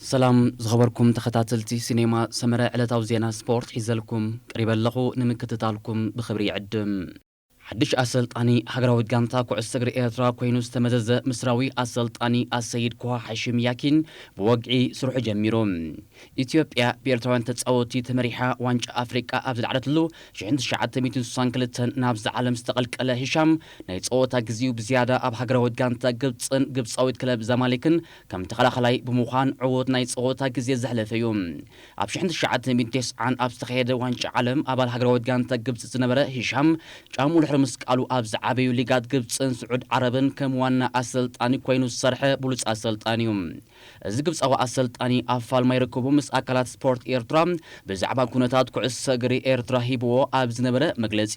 ሰላም ዝኸበርኩም ተኸታተልቲ ሲኔማ ሰመረ፣ ዕለታዊ ዜና ስፖርት ሒዘልኩም ቀሪበ ኣለኹ። ንምክትታልኩም ብኽብሪ ይዕድም። ሓድሽ ኣሰልጣኒ ሃገራዊት ጋንታ ኩዕሶ እግሪ ኤርትራ ኮይኑ ዝተመዘዘ ምስራዊ ኣሰልጣኒ ኣሰይድ ኮሃ ሓሽም ያኪን ብወግዒ ስርሑ ጀሚሩ። ኢትዮጵያ ብኤርትራውያን ተጻወትቲ ተመሪሓ ዋንጫ ኣፍሪቃ ኣብ ዝለዓለትሉ ሽሕን ትሽዓተ ሚእትን ስሳን ክልተን ናብዚ ዓለም ዝተቐልቀለ ሂሻም፣ ናይ ጸወታ ግዜኡ ብዝያዳ ኣብ ሃገራዊት ጋንታ ግብጽን ግብጻዊት ክለብ ዛማሌክን ከም ተኸላኸላይ ብምዃን ዕዉት ናይ ጸወታ ግዜ ዘሕለፈ እዩ። ኣብ ሽሕን ትሽዓተ ሚእትን ተስዓን ኣብ ዝተኻየደ ዋንጫ ዓለም ኣባል ሃገራዊት ጋንታ ግብጺ ዝነበረ ሂሻም፣ ጫሙ ድሕሪ ምስቃሉ ኣብ ዝዓበዩ ሊጋት ግብጽን ስዑድ ዓረብን ከም ዋና ኣሰልጣኒ ኮይኑ ዝሰርሐ ብሉጽ ኣሰልጣኒ እዩ። እዚ ግብጻዊ ኣሰልጣኒ ኣብ ፋልማይ ርክቡ ምስ ኣካላት ስፖርት ኤርትራ ብዛዕባ ኩነታት ኩዕሶ እግሪ ኤርትራ ሂብዎ ኣብ ዝነበረ መግለጺ፣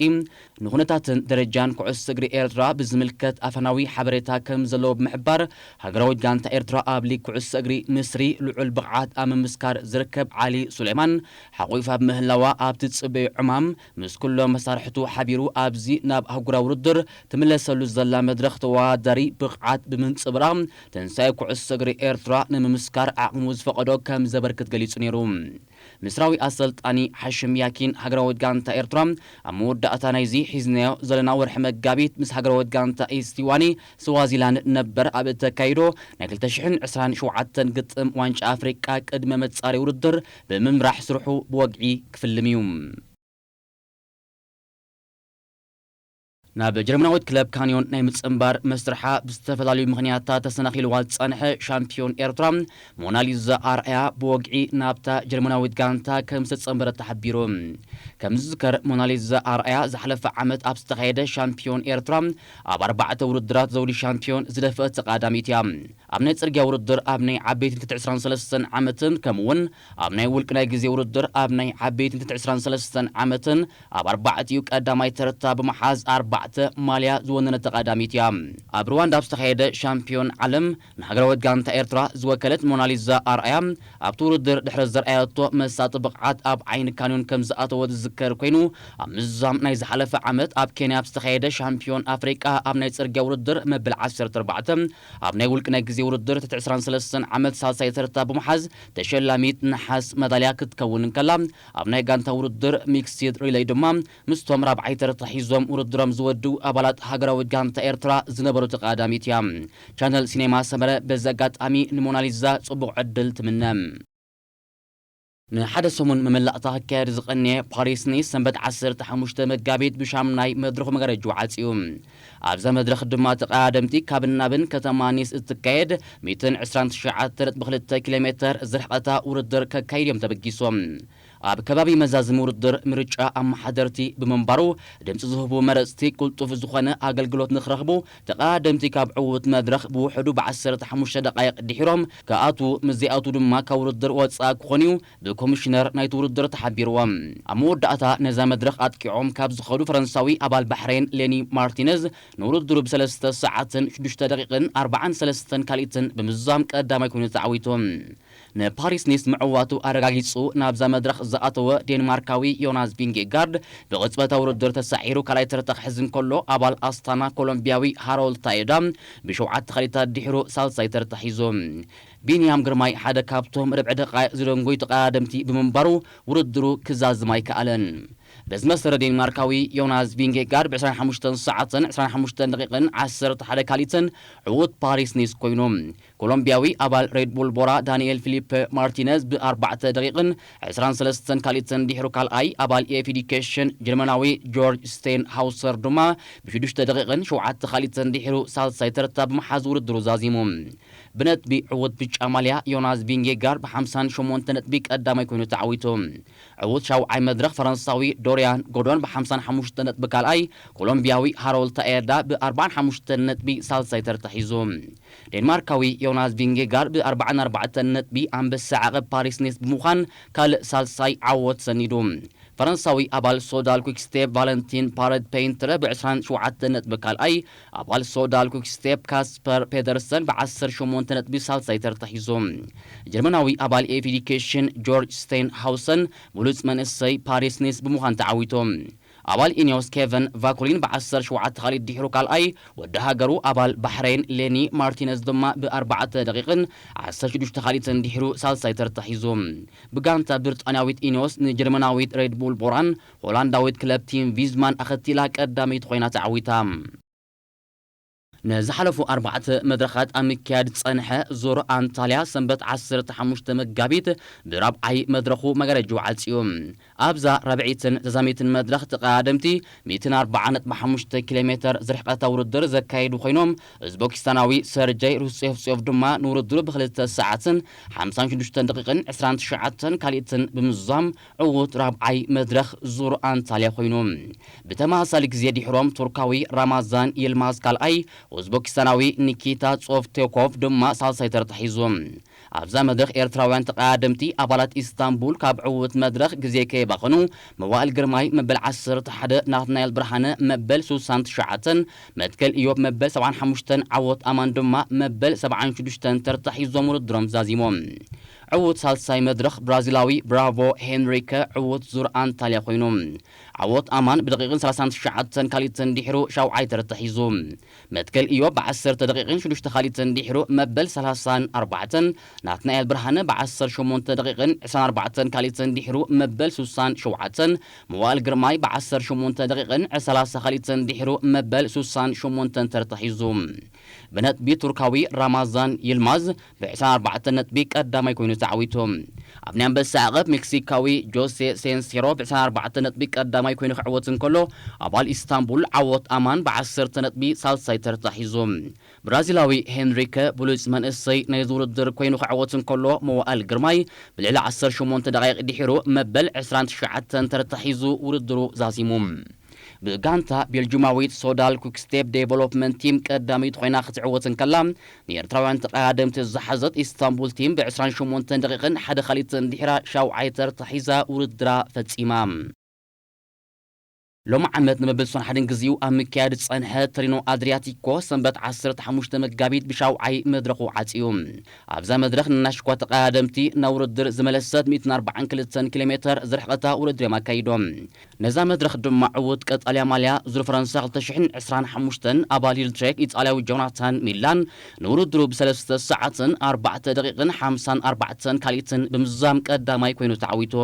ንኩነታትን ደረጃን ኩዕሶ እግሪ ኤርትራ ብዝምልከት ኣፈናዊ ሓበሬታ ከም ዘለዎ ብምሕባር፣ ሃገራዊት ጋንታ ኤርትራ ኣብ ሊግ ኩዕሶ እግሪ ምስሪ ልዑል ብቕዓት ኣብ ምምስካር ዝርከብ ዓሊ ሱሌማን ሓቑፋ ብምህላዋ፣ ኣብ ትጽበዮ ዕማም ምስ ኩሎም መሳርሕቱ ሓቢሩ ኣብዚ ናብ ኣህጉራዊ ውድድር ትምለሰሉ ዘላ መድረኽ ተወዳዳሪ ብቕዓት ብምንጽብራቕ፣ ትንሳኤ ኩዕሶ እግሪ ኤርትራ ንምምስካር ዓቕሙ ዝፈቐዶ ከም ዘበርክት ገሊጹ ነይሩ። ምስራዊ ኣሰልጣኒ ሓሽም ያኪን ሃገራዊት ጋንታ ኤርትራ ኣብ መወዳእታ ናይዚ ሒዝናዮ ዘለና ወርሒ መጋቢት ምስ ሃገራዊት ጋንታ ኢስቲዋኒ ስዋዚላንድ ነበር ኣብ እተካይዶ ናይ ክልተ ሽሕን ዕስራን ሸውዓተን ግጥም ዋንጫ ኣፍሪቃ ቅድመ መጻሪ ውድድር ብምምራሕ ስርሑ ብወግዒ ክፍልም እዩ። ናብ ጀርመናዊት ክለብ ካንዮን ናይ ምጽንባር መስርሓ ብዝተፈላለዩ ምኽንያታት ተሰናኺልዋ ዝጸንሐ ሻምፒዮን ኤርትራ ሞናሊዛ ኣርኣያ ብወግዒ ናብታ ጀርመናዊት ጋንታ ከም ዝተጸንበረ ተሓቢሩ። ከም ዝዝከር ሞናሊዛ ኣርኣያ ዝሓለፈ ዓመት ኣብ ዝተኻየደ ሻምፒዮን ኤርትራ ኣብ ኣርባዕተ ውድድራት ዘውዲ ሻምፒዮን ዝደፈአት ቀዳሚት እያ። ኣብ ናይ ጽርግያ ውድድር ኣብ ናይ ዓበይቲ ንትሕቲ ዕስራን ሰለስተን ዓመትን ከምኡውን ኣብ ናይ ውልቂ ናይ ግዜ ውድድር ኣብ ናይ ዓበይቲ ንትሕቲ ዕስራን ሰለስተን ዓመትን ኣብ ኣርባዕቲኡ ቀዳማይ ተርታ ብምሓዝ ኣርባዕተ ማልያ ዝወነነት ቀዳሚት እያ። ኣብ ሩዋንዳ ኣብ ዝተኻየደ ሻምፒዮን ዓለም ንሃገራዊት ጋንታ ኤርትራ ዝወከለት ሞናሊዛ ኣርኣያ ኣብቲ ውድድር ድሕሪ ዘርኣየቶ መሳጢ ብቕዓት ኣብ ዓይኒ ካንዮን ከም ዝኣተወ ዝዝከር ኮይኑ፣ ኣብ ምዝዛም ናይ ዝሓለፈ ዓመት ኣብ ኬንያ ኣብ ዝተኻየደ ሻምፒዮን ኣፍሪቃ ኣብ ናይ ጽርግያ ውድድር መበል ዓሰርተ ኣርባዕተ ኣብ ናይ ውልቂ ናይ ግዜ ውድድር ትሕቲ ዕስራን ሰለስተን ዓመት ሳልሳይ ተርታ ብምሓዝ ተሸላሚት ነሓስ መዳልያ ክትከውን እንከላ፣ ኣብ ናይ ጋንታ ውድድር ሚክስድ ሪለይ ድማ ምስቶም ራብዓይ ተርታ ሒዞም ውድድሮም ዝወድኡ ኣባላት ሃገራዊት ጋንታ ኤርትራ ዝነበሩ ተቐዳዳሚት እያ። ቻነል ሲኔማ ሰመረ በዚ ኣጋጣሚ ንሞናሊዛ ጽቡቕ ዕድል ትምነ። ንሓደ ሰሙን መመላእታ ክካየድ ዝቐነየ ፓሪስ ኒስ ሰንበት ዓሰርተ ሓሙሽተ መጋቢት ብሻምናይ መድረኹ መጋረጅኡ ዓጽዩ። ኣብዛ መድረኽ ድማ ተቐዳደምቲ ካብን ናብን ከተማ ኒስ እትካየድ ሚእትን ዕስራን ትሽዓተ ነጥቢ ክልተ ኪሎ ሜተር ዝርሕቐታ ውድድር ከካይድ እዮም ተበጊሶም። ኣብ ከባቢ መዛዝሚ ውድድር ምርጫ ኣመሓደርቲ ብምንባሩ፣ ድምፂ ዝህቡ መረፅቲ ቅልጡፍ ዝኾነ ኣገልግሎት ንክረኽቡ ተቐዳደምቲ ካብ ዕዉት መድረኽ ብውሕዱ ብ ዓሰርተ ሓሙሽተ ደቃይቕ ድሒሮም ክኣትዉ፣ ምስ ዘይኣትዉ ድማ ካብ ውድድር ወፃኢ ክኾኑ እዩ ብኮሚሽነር ናይቲ ውድድር ተሓቢርዎም። ኣብ መወዳእታ ነዛ መድረኽ ኣጥቂዖም ካብ ዝኸዱ ፈረንሳዊ ኣባል ባሕሬን ሌኒ ማርቲነዝ ንውድድሩ ብሰለስተ ሰዓትን ሽዱሽተ ደቂቕን ኣርባዓን ሰለስተን ካልኢትን ብምዝዛም ቀዳማይ ኮይኑ ተዓዊቱ። ንፓሪስ ኒስ ምዕዋቱ ኣረጋጊጹ ናብዛ መድረኽ ዝኣተወ ዴንማርካዊ ዮናስ ቪንጌጋርድ ብቕጽበታዊ ውድድር ተሳዒሩ ካልኣይ ተርታ ክሕዝ እንከሎ፣ ኣባል ኣስታና ኮሎምቢያዊ ሃሮልድ ታየዳ ብሸውዓተ ካልኢታት ድሒሩ ሳልሳይ ተርታ ሒዙ። ቢንያም ግርማይ ሓደ ካብቶም ርብዒ ደቃይቕ ዝደንጎዩ ተቐዳደምቲ ብምንባሩ ውድድሩ ክዛዝም ኣይከኣለን። በዚ መሰረት ዴንማርካዊ ዮናስ ቪንጌጋርድ ብ ዕስራን ሓሙሽተን ሰዓትን ዕስራን ሓሙሽተን ደቂቕን ዓሰርተ ሓደ ካልኢትን ዕዉት ፓሪስ ኒስ ኮይኑ። ኮሎምቢያዊ ኣባል ሬድ ቡል ቦራ ዳንኤል ፊሊፕ ማርቲነዝ ብ ኣርባዕተ ደቂቕን ዕስራን ሰለስተን ካልኢትን ድሕሩ ካልኣይ፣ ኣባል ኤፍ ዲ ኬሽን ጀርመናዊ ጆርጅ ስቴን ሃውሰር ድማ ብ ሽዱሽተ ደቂቕን ሸውዓተ ካልኢትን ድሕሩ ሳልሳይ ተርታ ብምሓዝ ውድድሩ ዛዚሙ። ብነጥቢ ዕዉት ብጫ ማልያ ዮናስ ቪንጌጋርድ ብ ሓምሳን ሸሞንተ ነጥቢ ቀዳማይ ኮይኑ ተዓዊቱ። ዕዉት ሻውዓይ መድረኽ ፈረንሳዊ ዶርያን ጎዶን ብ ሓምሳን ሓሙሽተ ነጥቢ ካልኣይ፣ ኮሎምቢያዊ ሃሮልድ ታኤዳ ብ ኣርባዓን ሓሙሽተን ነጥቢ ሳልሳይ ተርታ ሒዙ። ዴንማርካዊ ዮናስ ቪንጌጋርድ ብ ኣርባዓን ኣርባዕተን ነጥቢ ኣንበሳ ዓቐብ ፓሪስ ኒስ ብምዃን ካልእ ሳልሳይ ዓወት ሰኒዱ። ፈረንሳዊ ኣባል ሶዳል ኩክስቴፕ ቫለንቲን ፓረድ ፔይንትረ ብ ዕስራን ሸውዓተን ነጥቢ ካልኣይ፣ ኣባል ሶዳል ኩክስቴፕ ካስፐር ፔደርሰን ብ ዓሰርተ ሸሞንተ ነጥቢ ሳልሳይ ተርታ ሒዙ። ጀርመናዊ ኣባል ኤፍ ዲ ኬሽን ጆርጅ ስቴንሃውሰን ብሉጽ መንእሰይ ፓሪስ ኒስ ብምዃን ተዓዊቱ። ኣባል ኢኒዮስ ኬቨን ቫኩሊን ብ ዓሰርተ ሸውዓተ ካሊት ድሕሩ ካልኣይ፣ ወዲ ሃገሩ ኣባል ባሕረይን ሌኒ ማርቲነዝ ድማ ብ ኣርባዕተ ደቂቕን ዓሰርተ ሽዱሽተ ካሊትን ድሕሩ ሳልሳይ ተርታ ሒዙ። ብጋንታ ብሪጣንያዊት ኢኒዮስ ንጀርመናዊት ሬድ ቡል ቦራን ሆላንዳዊት ክለብ ቲም ቪዝማን ኣኸቲላ ቀዳመይቲ ኮይና ተዓዊታ። ንዝሓለፉ ኣርባዕተ መድረኻት ኣብ ምክያድ ዝጸንሐ ዙር ኣንታልያ ሰንበት ዓሰርተ ሓሙሽተ መጋቢት ብራብዓይ መድረኹ መጋረጅኡ ዓጽዩ። ኣብዛ ራብዒትን ተዛሚትን መድረኽ ተቐዳደምቲ ሚእትን ኣርባዓን ነጥቢ ሓሙሽተ ኪሎ ሜተር ዝርሕቀታ ውድድር ዘካየዱ ኮይኖም፣ ኡዝበኪስታናዊ ሰርጀይ ሩስጼፍጾቭ ድማ ንውድድሩ ብክልተ ሰዓትን ሓምሳን ሽዱሽተን ደቂቕን ዕስራን ትሽዓተን ካልኢትን ብምዝዛም ዕዉት ራብዓይ መድረኽ ዙር ኣንታልያ ኮይኑ። ብተመሳሳሊ ግዜ ድሕሮም ቱርካዊ ራማዛን ይልማዝ ካልኣይ፣ ኡዝበኪስታናዊ ኒኪታ ጾፍቴኮቭ ድማ ሳልሳይ ተርታ ሒዙ። ኣብዛ መድረኽ ኤርትራውያን ተቐዳደምቲ ኣባላት ኢስታንቡል ካብ ዕዉት መድረኽ ግዜ ከየባኸኑ መዋእል ግርማይ መበል ዓሰርተ ሓደ፣ ናትናኤል ብርሃነ መበል ስሳን ትሽዓተን፣ መትከል ኢዮብ መበል ሰብዓን ሓሙሽተን፣ ዓወት ኣማን ድማ መበል ሰብዓን ሽዱሽተን ተርታ ሒዞም ውድድሮም ዛዚሞም። ዕዉት ሳልሳይ መድረኽ ብራዚላዊ ብራቮ ሄንሪከ ዕዉት ዙር ኣንታልያ ኮይኑ። ዓወት ኣማን ብደቂቕን ሰላሳን ትሽዓተን ካልኢትን ድሕሩ ሻውዓይ ተርታ ሒዙ። መትከል ኢዮብ ብዓሰርተ ደቂቕን ሽዱሽተ ካልኢትን ድሕሩ መበል ሰላሳን ኣርባዕተን፣ ናትናኤል ብርሃነ ብዓሰርተ ሸሞንተ ደቂቕን ዕስራን ኣርባዕተን ካልኢትን ድሕሩ መበል ስሳን ሸውዓተን፣ መዋእል ግርማይ ብዓሰርተ ሸሞንተ ደቂቕን ሰላሳ ካልኢትን ድሕሩ መበል ስሳን ሸሞንተን ተርታ ሒዙ። ብነጥቢ ቱርካዊ ራማዛን ይልማዝ ብዕስራን ኣርባዕተን ነጥቢ ቀዳማይ ኮይኑ ተዓዊቱ። ኣብ ናይ ኣንበሳ ዓቐብ ሜክሲካዊ ጆሴ ሴንሴሮ ብዕስራን ኣርባዕተን ነጥቢ ቀዳማይ ኮይኑ ክዕወት እንከሎ፣ ኣባል ኢስታንቡል ዓወት ኣማን ብዓሰርተ ነጥቢ ሳልሳይ ተርታ ሒዙ። ብራዚላዊ ሄንሪከ ብሉጽ መንእሰይ ናይዚ ውድድር ኮይኑ ክዕወት እንከሎ፣ መዋእል ግርማይ ብልዕሊ ዓሰርተ ሸሞንተ ደቓይቕ ድሒሩ መበል ዕስራን ትሽዓተን ተርታ ሒዙ ውድድሩ ዛዚሙ። ብጋንታ ቤልጁማዊት ሶዳል ኩክስቴፕ ዴቨሎፕመንት ቲም ቀዳመይቲ ኮይና ክትዕወት እንከላ፣ ንኤርትራውያን ተቐዳደምቲ ዝሓዘት ኢስታንቡል ቲም ብ ዕስራን ሸሞንተን ደቂቕን ሓደ ካልኢትን ድሕራ ሻውዓይ ተርታ ሒዛ ውድድራ ፈጺማ። ሎሚ ዓመት ንመበል ሓደን ግዜኡ ኣብ ምክያድ ዝጸንሐ ተሪኖ ኣድሪያቲኮ ሰንበት ዓሰርተ ሓሙሽተ መጋቢት ብሻውዓይ መድረኹ ዓጽዩ። ኣብዛ መድረኽ ንናሽኳ ተቐዳደምቲ ናብ ውድድር ዝመለሰት ሚእትን ኣርባዓን ክልተን ኪሎ ሜተር ዝርሕቐታ ውድድር እዮም ኣካይዶም። ነዛ መድረኽ ድማ ዕዉት ቀጠልያ ማልያ ዙር ፈረንሳ ክልተ ሽሕን ዕስራን ሓሙሽተን ኣባል ሂልትሬክ ኢጣልያዊ ጆናታን ሚላን ንውድድሩ ብሰለስተ ሰዓትን ኣርባዕተ ደቂቕን ሓምሳን ኣርባዕተን ካልኢትን ብምዝዛም ቀዳማይ ኮይኑ ተዓዊቱ።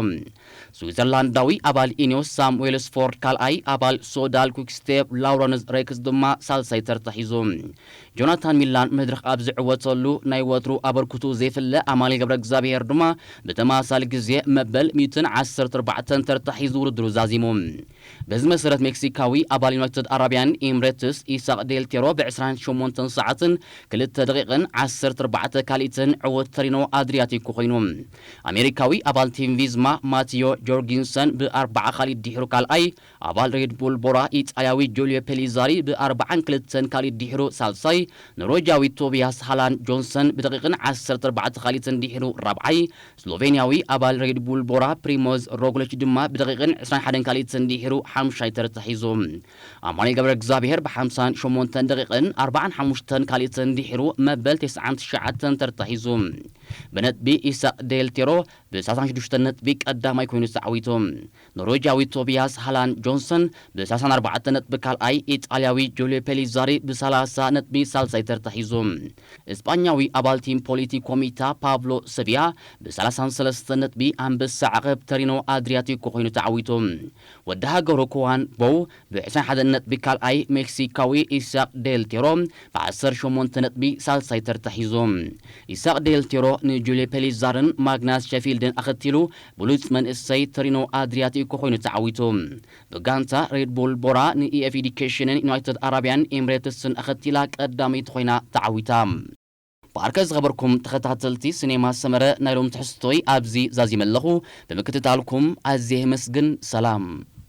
ስዊዘርላንዳዊ ኣባል ኢኒዮስ ሳም ዌልስፎርድ ካልኣይ፣ ኣባል ሶዳል ኩክስቴፕ ላውረንስ ሬክስ ድማ ሳልሳይ ተርታ ሒዙ። ጆናታን ሚላን መድረኽ ኣብ ዝዕወተሉ ናይ ወትሩ ኣበርክቱ ዘይፍለ ኣማኑኤል ገብረ እግዚኣብሔር ድማ ብተመሳሳሊ ግዜ መበል ሚእትን ዓሰርተ ኣርባዕተን ተርታ ሒዙ ውድድሩ ዛዚሙ። በዚ መሰረት ሜክሲካዊ ኣባል ዩናይትድ ኣረቢያን ኤምሬትስ ኢሳቅ ዴል ቴሮ ብ ዕስራን ሸሞንተን ሰዓትን ክልተ ደቂቕን ዓሰርተ ኣርባዕተ ካልኢትን ዕወት ተሪኖ ኣድሪያቲኮ ኮይኑ። ኣሜሪካዊ ኣባል ቲም ቪዝማ ማቲዮ ጆርጊንሰን ብ ኣርባዓ ካልኢት ድሒሩ ካልኣይ፣ ኣባል ሬድ ቡል ቦራ ኢጣልያዊ ጁልዮ ፔሊዛሪ ብ ኣርባዓን ክልተን ካልኢት ድሒሩ ሳልሳይ፣ ኖርወጃዊ ቶቢያስ ሃላን ጆንሰን ብደቂቕን ዓሰርተ ኣርባዕተ ካልኢትን ድሒሩ ራብዓይ፣ ስሎቬንያዊ ኣባል ሬድ ቡል ቦራ ፕሪሞዝ ሮግሊች ድማ ብደቂቕን ዕስራን ሓደን ካልኢትን ድሒሩ ሓሙሻይ ተርታ ሒዙ። ኣማኑኤል ገብረ እግዚኣብሔር ብ ሓምሳን ሸሞንተን ደቂቕን ኣርባዓን ሓሙሽተን ካልኢትን ድሒሩ መበል ተስዓን ትሽዓተን ተርታ ሒዙ። ብነጥቢ ኢሳቅ ዴል ቴሮ ብ ሰላሳን ሽዱሽተን ነጥቢ ቀዳማይ ኮይኑ ተዓዊቱ። ኖርወጃዊ ቶቢያስ ሃላን ጆንሰን ብ ሰላሳን ኣርባዕተን ነጥቢ ካልኣይ፣ ኢጣልያዊ ጁልዮ ፔሊዛሪ ብ ሰላሳ ነጥቢ ሳልሳይ ተርታ ሒዙ። እስጳኛዊ ኣባል ቲም ፖሊቲ ኮሚታ ፓብሎ ሰቪያ ብ ሰላሳን ሰለስተን ነጥቢ ኣንበሳ ዓቐብ ተሪኖ ኣድሪያቲኮ ኮይኑ ተዓዊቱ። ወዲ ሃገሩ ኩዋን ቦው ብ ዕስራን ሓደን ነጥቢ ካልኣይ፣ ሜክሲካዊ ኢሳቅ ዴል ቴሮ ብ ዓሰርተ ሸሞንተ ነጥቢ ሳልሳይ ተርታ ሒዙ። ኢሳቅ ዴል ቴሮ ንጁልዮ ፔሊዛርን ማግናስ ሸፊልድን ኣኸቲሉ ብሉጽ መንእሰይ ተሪኖ ኣድሪያቲኮ ኮይኑ ተዓዊቱ። ብጋንታ ሬድ ቡል ቦራ ንኢኤፍ ኤዲኬሽንን ዩናይትድ ኣረቢያን ኤምሬትስን ኣኸቲላ ቀዳመይቲ ኮይና ተዓዊታ። ብኣርከ ዝኸበርኩም ተኸታተልቲ ሲኔማ ሰመረ፣ ናይ ሎም ትሕዝቶይ ኣብዚ ዛዚመ ኣለኹ። ብምክትታልኩም ኣዝየ የመስግን። ሰላም።